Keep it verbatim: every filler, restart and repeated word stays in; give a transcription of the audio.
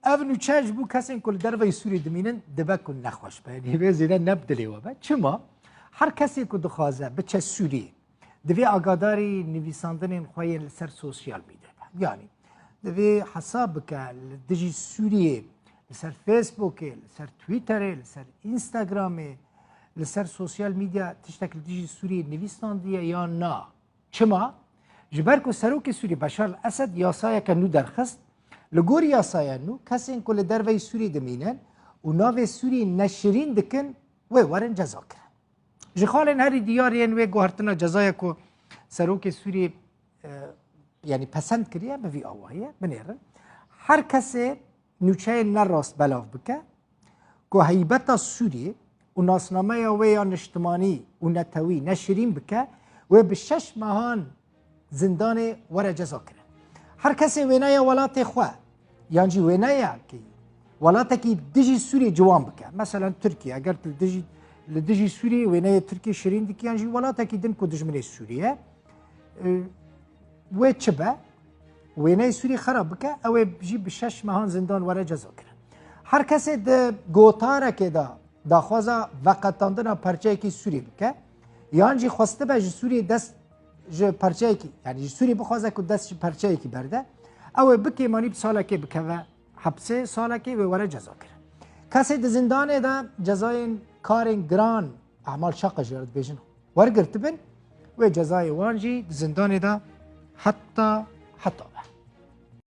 Ev nûçe ji bo kesên ku li derveyî Sûriyê dimînin dibe ku nexweş be. Yanî vê zêde ne bi dilê we be. Çima? Her kesê ku dixwaze biçe Sûriyê, divê agadarî nivîsandinên xwe yên li ser sosyal medya be. Yanî divê hesab bike li dijî Sûriyê, li ser Facebookê, li ser Twitterê, li ser Instagramê, li ser sosyal medya tiştek li dijî Sûriyê nivîsandiye yan na. Çima? Ji ber ku serokê Sûrî Beşar el Esed yasayeke nû derxist. Li gor yasaya nû, kesên ku li derveyî Sûrî dimînin û navê Sûrî neşirîn dikin, wê werin ceza kirin. Ji xalên herî diyar yên wê guhertina cezaya ku serokê Sûrî, e, yanî pesend kiriye, bi vî awayî ye, binêrin. Her kesê nûçeyên ne rast belav bike, ku heybeta Sûriyê û nasnameya wê ya niştimanî û netewî neşirîn bike, wê bi şeş mehan zindanê were ceza kirin. Her kesê wêneya welatê xwe, yan jî wêneyekî welatekî dijî Sûriyê ciwan bike. Meselen Tirkiye, eger tu li dijî, li dijî Sûriyê wêneyê Tirkiyê şirîn dikî, yan jî welatekî din ku dijminê Sûriyê ye, e, wê çi be? Wêneyê Sûrî xera bike, ew ê jî bi şeş mehan zindan were ceza kirin. Her kesê di gotarekê de daxwaza veqetandina perçeyekî Sûrî bike, yan jî xwestibe ji Sûriyê dest ji perçeyekî, yanî ji Sûriyê bixwaze ku dest ji perçeyekî berde, ew ê bi kêmanî bi salekê bikeve hepsê, salekê wê were ceza kirin. Kesê di zindanê de cezayên karên giran, emal şaqa jî re dibêjin, wergirtibin, wê cezayê wan jî di zindanê de heta, heta